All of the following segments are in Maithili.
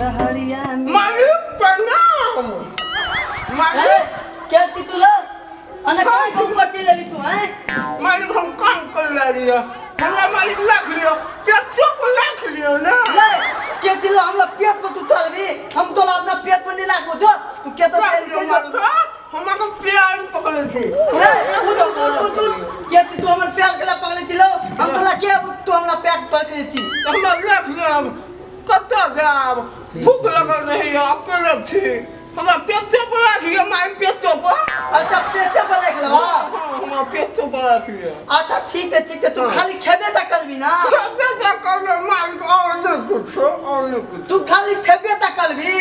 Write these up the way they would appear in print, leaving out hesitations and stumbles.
सहरिया में। मालिक प्रणाम मालिक। ए, क्या थी तू लो अने कौन के ऊपर चल लेली तू हैं? मालिक, हम काम कर रही है, हमरा मालिक रख लियो, पेटो को रख लियो ना। ले के दिलो हमरा पेट पर तू चलबी? हम तोला अपना पेट पर नहीं लागो दो। तू के तो रख चल लियो के मालिक, हाँ? हमरा को प्यार पकड़े थी। ए, उठ उठ उठ उठ उठ। के तू हमर प्यार के ला पकड़े थी लो? हम तोला के तू हमरा पेट पकड़े थी? तो हमरा रख लियो, अब कतऽ जायब? भूख लगल रही, अकेले छी, हमरा पेटो पर राख लियो मालिक, पेटो पर। अच्छा, पेटे पर रख लेबा? हाँ, हमरा पेटो पर राख लियो। अच्छा, ठीक है, ठीक है। तू खाली खेबे ता करबी ना? खेबे तऽ करबै मालिक, और नहि कुछो, और नहि कुछो। तू खाली खेबे ता करबी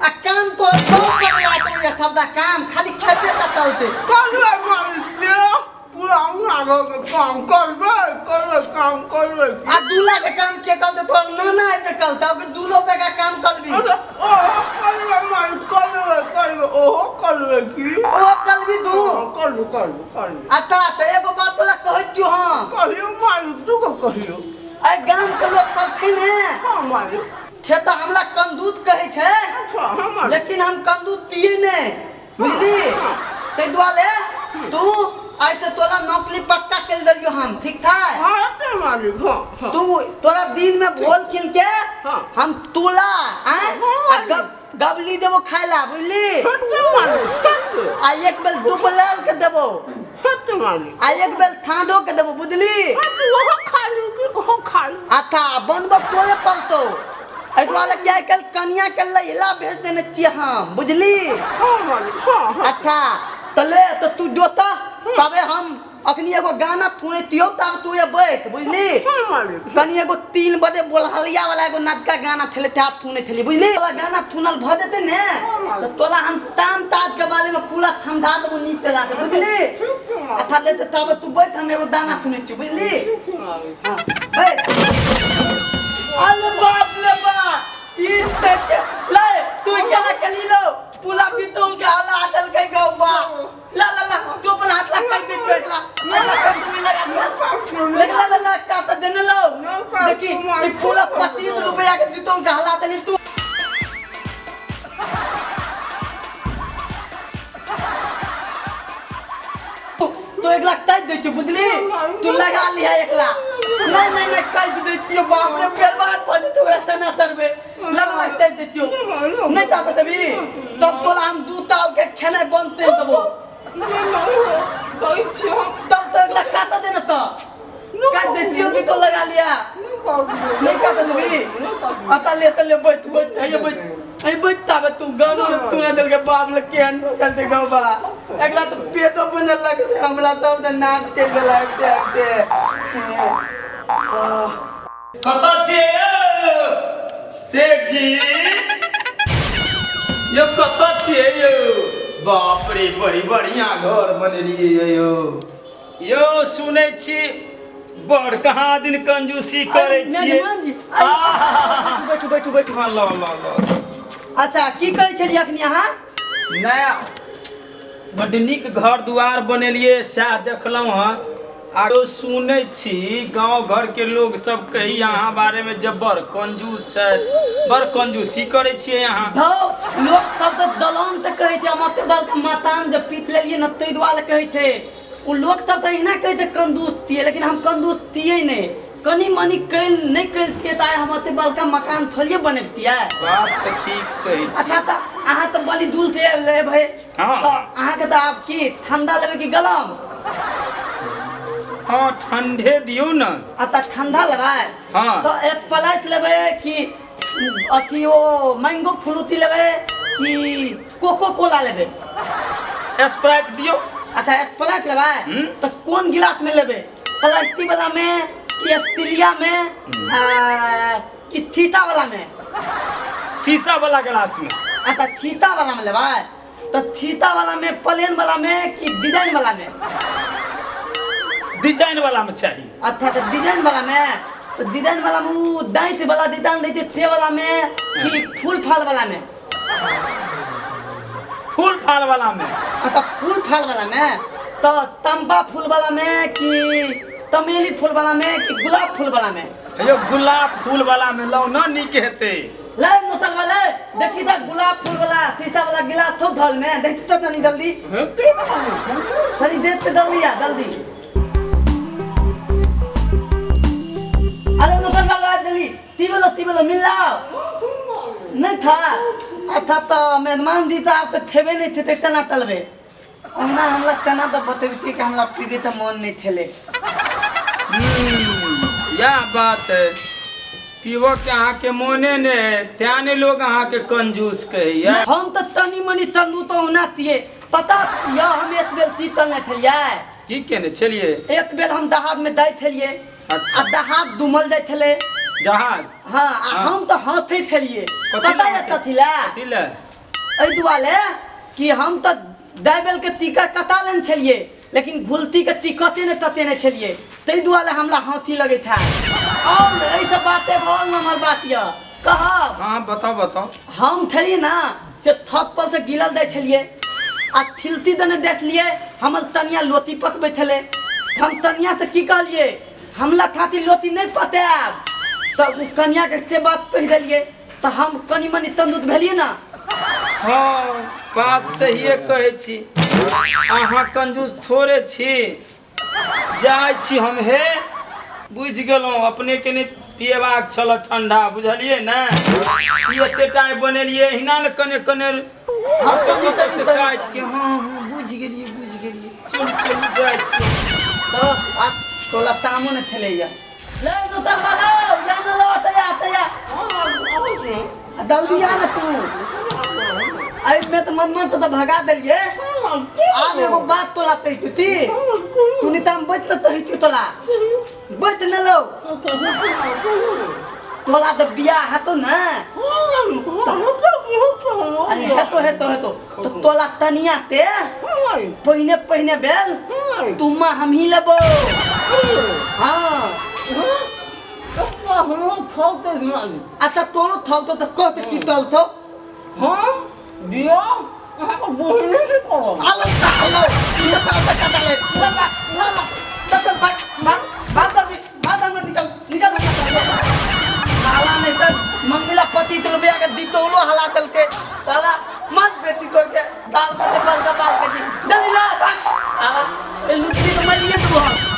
आ काम तो बहुत करला तो ये थबदा काम खाली खेबे ता चलते। करबै मालिक के पूरा अंगना घर के काम करबै, करबै, काम करबै। आ दूल्हा के काम के करते? तोहर नाना आबि के करता, ओके दूल्हो पे का काम करबी? अरे ओहो करबै मालिक, करबै, करबै, ओहो करबै की। ओ करबी तू? हाँ, करबै, करबै, करबै। अच्छा, तऽ एगो बात तोरा कहै छियौ हम। कहियो मालिक, दूगो कहियो। एहि गाम के लोक सब छै ने। हाँ मालिक। थे तऽ हमरा कंदूत कहै छै। अच्छा, हाँ मालिक। लेकिन हम कंदूत तियै नहि, बुझली? ताहि दुआरे तू आइ से तोरा नौकरी पक्का कर देलियो हम, ठीक था? हाँ तऽ मालिक, हाँ हाँ। तू तोरा दिन में भोल किन के हम तुला आय हाँ। आ गबली देबो खाय ला, बुझली? हेतै मालिक, हेतै। आ एक बेर दुबलाल के देबो। हेतै मालिक। आ एक बेर थादो के देबो, बुझली? हेतै, ओहो खा ली की, ओहो खा ली। अच्छा, बनबो तोरे पड़तौ, एहि दुआरे कि आइ काल्हि कनिया के लहिला भेज देने छियै हम, बुझली? हाँ मालिक, हाँ हाँ। अच्छा, तऽ ले तऽ तू जोता, तबे हम अखनी एगो गाना थुनैतियौ, तब तू ये बैठ, बुझली? हाँ मालिक। कनी एगो 3 बजे बोलहलिया वाला एगो नदका गाना थेले ते थुने थेली, बुझली? तोला गाना थुनल भ जेतै ने तऽ तोला हम ताम ताज के बारे में पूरा थमधा देबो नीक तरह से, बुझली? ठीक छै मालिक। अच्छा, ले तऽ तब तू बैठ, हम एगो दाना थुनै छियौ, बुझली? ठीक छै मालिक। हाँ, बैठ। अरे बाप रे बाप, ई तक ले तू केना केली लो? पूरा बितौल के हला देलकै गौबा। ला ला ला, तू अपन हाथ ला काट दे एकला, एकला काट दे, लगा लिया लगा ला ला, का त देने लो। देखी, ई पूरा 25 रुपया के बितौल के हला देली तू। तो एक लाख काट दै छियौ, बुझली? तू लगा लिहा एक लाख। नहीं नहीं नहीं, काट दै छियौ, बाप रे, बर्बाद भऽ जेतौ ओकरा, तना तरबे। लग लाख काटि दै छियौ। नहीं ताकत देबी तब तोरा हम 2 ताल के खेनाइ बंद कर देबो। तब तो एक लाख काट दे ना, तो काट दै छियौ, दी तो लगा लिया। नहीं काट देबी? अता ले त ले, बैठ बैठ, हे बैठ, हे बैठ। ताबे तू गानो रे तू ना देलके, बाप ले केहन कर दे गौबा। एकरा तो पेटो बनल लग हमरा सब ने नाच के देला आबिते आबिते। कतऽ छियै यौ सेठ जी यौ? कतऽ छियै यौ? बाप रे, बड़ी बढ़िया घर बनेलियै यौ। यौ, सुनै छी बड़ कहाँ दिन कंजूसी करै छियै। मेजबान जी, आइ बैठू बैठू बैठू। हाँ, ल ल ल। अच्छा, की कहै छलियै अखनी अहाँ? नया बड्ड नीक घर दुआर बनेलियै सएह देखलहुँ हँ। आरो सुनै छी गाँव घरके लोग सब कही अहाँ बारेमे जे बड़ कंजूस छथि, बड़ कंजूसी करै छियै अहाँ। धौ, लोक सब तऽ दलान तऽ कहै छै, हम एते बड़का मतान जे पीट लेलियै ने ताहि दुआरे कहै छै। ओ लोक सब तऽ एहिना कहै छै कंजूस छियै, लेकिन हम कंजूस छियै नहि। कनि मनि कैल नहि कैलतियै तऽ आइ हम एते बड़का मकान थोड़िए बनबितियै। बात तऽ ठीक कहै छी। अच्छा, तऽ अहाँ तऽ बलि दूर से आबि लेबै। हाँ। तऽ अहाँके तऽ आब की ठंडा लेबै कि गरम? हाँ, ठंडे दियौ ने। अच्छा, ठंडा लेबै? हाँ। तऽ एक प्लेट लेबै कि अथी ओ मैंगो फ्रूटी लेबै कि कोको कोला लेबै? स्प्राइट दियौ। अच्छा, एक प्लेट लेबै? हम्म। तऽ कोन गिलास में लेबै? प्लास्टिक वाला में कि स्टीलिया में कि थीता वाला में? शीशा वाला गिलास में। अच्छा, थीता वाला में लेबै? तऽ थीता वाला में प्लेन वाला में कि डिजाइन वाला में? डिजाइन वाला में चाही। अच्छा, तऽ डिजाइन वाला में, तऽ डिजाइन वाला में उ दाँत वाला डिजाइन रहै छै से वाला में कि फूल फाल वाला में? फूल फाल वाला में। अच्छा, फूल फाल वाला में तऽ तंबा फूल वाला में कि तमेली फूल वाला में कि गुलाब फूल वाला में? यौ, गुलाब फूल वाला में लाउ ने, नीक हेतै। ले नोतल वाले। देखी त गुलाब फूल वाला शीशा वाला गिलास थो धल में देखी त तनी जल्दी हेतै ना तनी देख के जल्दी आ जल्दी अरे दोसर वाला जल्दी तीबलो तीबलो मिल लाओ नहीं था अच्छा तो मेहमान दी तो आपके थेबे नहीं थे तो केना तलबे ओना हमरा केना तो बतेबी कि हमरा पीबे तो मन नहीं थेले। यह बात है, पीबो के अहाँके मोने ने है, तें ने लोग अहाँके कंजूस कहैया। हम तो तनी मनी तंदू तो ओना तिए पता या हम एक बेल ती तलने थेलियै। की केने छलियै? एक बेल हम दहाद में दै थेलियै आ दहाद डुमल जाइ थेले जहाज। हाँ आ हम तो हाथे थेलियै। कथी पता लए या कथी लए? कथी लए? एहि दुआरे कि हम तो दाइबेल के टीका कटा लेने छलियै लेकिन घुलती के टिकते ने तते ने छलियै ताहि दुआरे हमरा हाथी लगैत है। और एहि सब बाते और नमहर बात यऽ कहब। हाँ बताओ बताओ। हम छलियै ना से थक पर से गिलल दै छलियै आ थिलती दने देखलियै हमर तनिया लोती पकबै छलै। हम तनिया से की कहलियै हमला थाती लोती नहीं पतायब तब ओ कनिया के से बात कहि देलियै तऽ हम कनि मनि तंदुरुस्त भेलियै ना। हाँ बात सहिए कहै छी, अहाँ कंजूस थोड़े छी। जाइ छी हम हे बुझि गेलहुँ अपने के नहि पियबाक छल ठंडा बुझलियै ने। ई एते टाइम बनेलियै एहिना ने कने कने हाँ, तनी तनी से तनी काटि के। हाँ हाँ बुझि गेलियै बुझि गेलियै। चलू चलू जाइ छी। तऽ आ तोला तामो ने थेलैया ले नुतल वाला ले न लो तैया तैया आ जल्दी आ ना तू। एहि में तऽ मन मन से तऽ भगा देलियै। आब एगो बात तोला कहि ती तू नहीं तऽ हम बैठ न तही तोला बैठ न लो तोला तऽ बियाह हेतो ने। अरे हेतो हेतो हेतो तो तोला तनिया ते पहिने पहिने बेल तुमा हम ही लेबो। हाँ अच्छा तोरो थलतो तऽ कह तऽ की तलतो। हम बियाह अहाँके बहिने से करब। आलो आलो ई तऽ ताल से काटा ले ला ला ला ला चल भाग भाग भाग जल्दी भाग हमरा निकल निकल हमरा साला नहीं तऽ मम्मीला पति तो बियाह के दितौलो हला देलकै।